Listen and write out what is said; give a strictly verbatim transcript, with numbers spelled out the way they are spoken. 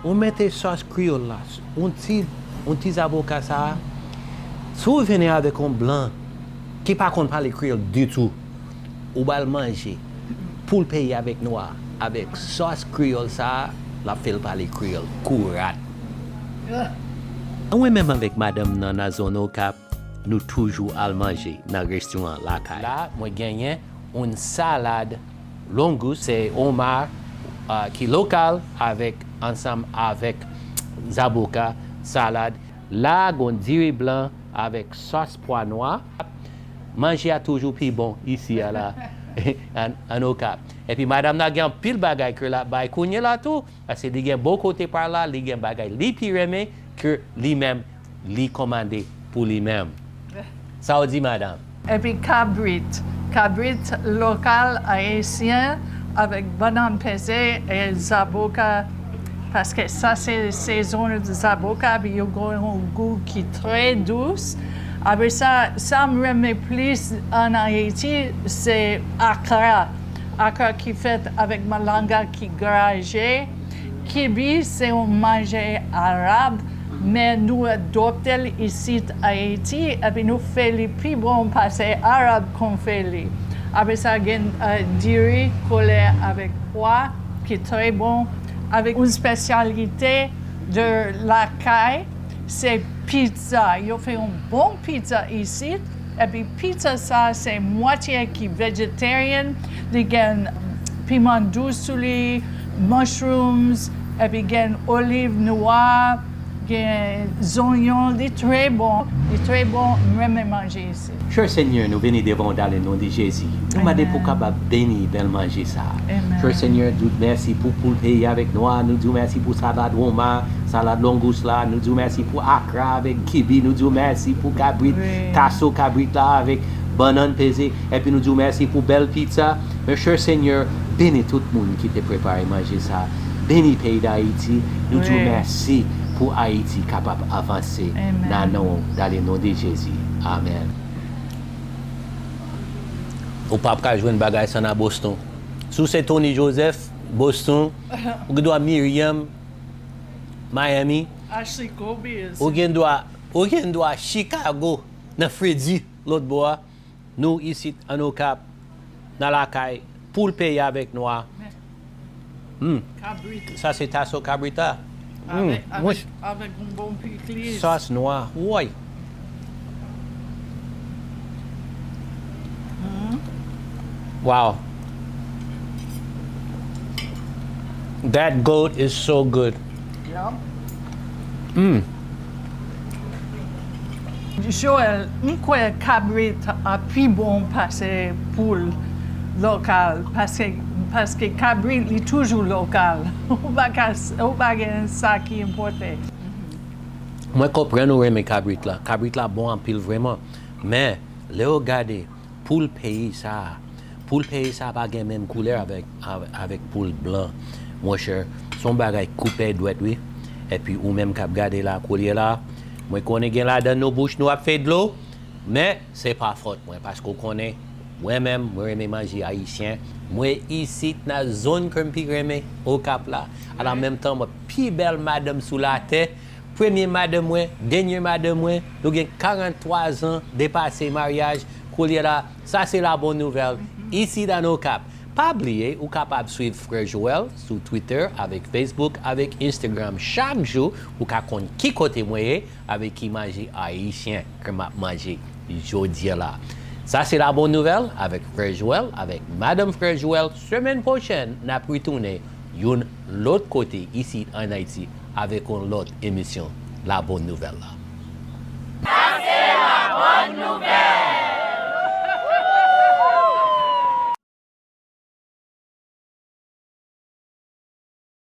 Ou mete sòs kreyòl la, yon ti, yon ti zaboka sa a. Si w vini avèk yon blan ki pa konn pale kreyòl ditou, ou ba l manje poul peyi avèk nwa, avèk sòs kreyòl sa a, l ap fè l pale kreyòl kourat. Mwen menm avèk madanm nan nan zòn Okap, nou toujou al manje nan restoran lakay. La, mwen genyen yon salad longous, se onma, ah, ki lokal, avèk, ansanm avèk zaboka, salad. La, gon diri blan avèk sòs pwa nwa. Manje a toujou pi bon isi a la, an, an Okap. Epi madanm nan gen anpil bagay ke l ap bay kounye la tou, paske li gen bò kote pa l la, li gen bagay li pi renmen ke li menm li kòmande pou li menm. Sa w di, madanm? Epi kabrit, kabrit lokal ayisyen avèk bannann peze e zaboka, paske sa se sezon zaboka, epi yo gen yon gou ki trè dous. Apre sa, sa m renmen plis ann Ayiti, se akra. Akra ki fèt avèk malanga ki graje. Kibi se yon manje arab, men nou adopte l isit Ayiti, epi nou fè li pi bon pase arab konn fè li. Apre sa, gen, eh, diri kolè avèk pwa, ki trè bon, avèk yon espesyalite de lakay, se pizza. Yo fè yon bon pizza isit, epi pizza sa se mwatye ki vegetarian, li gen piman dous sou li, mushrooms, epi gen oliv nwa, gen zonyon, li trè bon, li trè bon, m renmen manje isit. Chè Senyè, nou vini devan w dan le non de Jezi. Nou mande pou w kapab beni bèl manje sa a. Chè Senyè, nou di w mèsi pou poul peyi avèk nwa, nou di w mèsi pou salad woma, salad longous la, nou di w mèsi pou akra avèk kibi, nou di w mèsi pou kabrit, taso kabrit la avèk bannann peze, epi nou di w mèsi pou bèl pizza. Men chè Senyè, beni tout moun ki te prepare manje sa a. Beni peyi Dayiti, nou di w mèsi pou Ayiti kapab avanse nan non w, dan le non de Jezi. Amèn. Ou p ap ka jwenn bagay sa nan Boston. Si w se Tony Joseph, Boston, ou gen dwa Miriam, Miami, Ashley Kobe, ou gen dwa, ou gen dwa Chicago, nan Freddy, lòt bò a. Nou isit ann Okap, nan lakay, poul peyi avèk nwa. Hmm. Kabrit. Sa se taso kabrit la. Hmm. Avèk, avèk, avèk yon bon pikliz. Sòs nwa. Woy. Hmm. Wow. That goat is so good. Yum. Mm. Joel, m kwè kabrit a pi bon pase poul lokal, paske, paske kabrit li toujou lokal. Ou pa ka, ou pa gen sa ki enpòte. Mwen konprann ou renmen kabrit la. Kabrit la bon anpil vrèman. Men, lè w gade poul peyi sa a, poul peyi sa a pa gen menm koulè avèk, avè-, avèk poul blan. Monchè, se yon bagay koupe dwèt, wi. Epi ou menm k ap gade la, koulye la, mwen konnen gen ladan nou bouch nou ap fè dlo, men se pa fòt mwen, paske w konnen, mwen menm, mwen renmen manje ayisyen. Mwen isit nan zòn ke m pi renmen, Okap la. Ala menm tan, mwen pi bèl madanm sou latè, premye madanm mwen, dènye madanm mwen, nou gen karant twa zan de pase maryaj, koulye la, sa se la bòn nouvèl, isit ann Okap. Pa bliye, ou kapab swiv Frè Joel sou Twitter, avèk Facebook, avèk Instagram. Chak jou, ou ka konn ki kote mwen ye, avèk ki manje ayisyen ke m ap manje jodi a la. Sa se la bòn nouvèl avèk Frè Joel, avèk madanm Frè Joel. Semèn pwochèn, n ap retounen yon lòt kote isit ann Ayiti avèk yon lòt emisyon La Bonne Nouvelle la. Sa se La Bonne Nouvelle!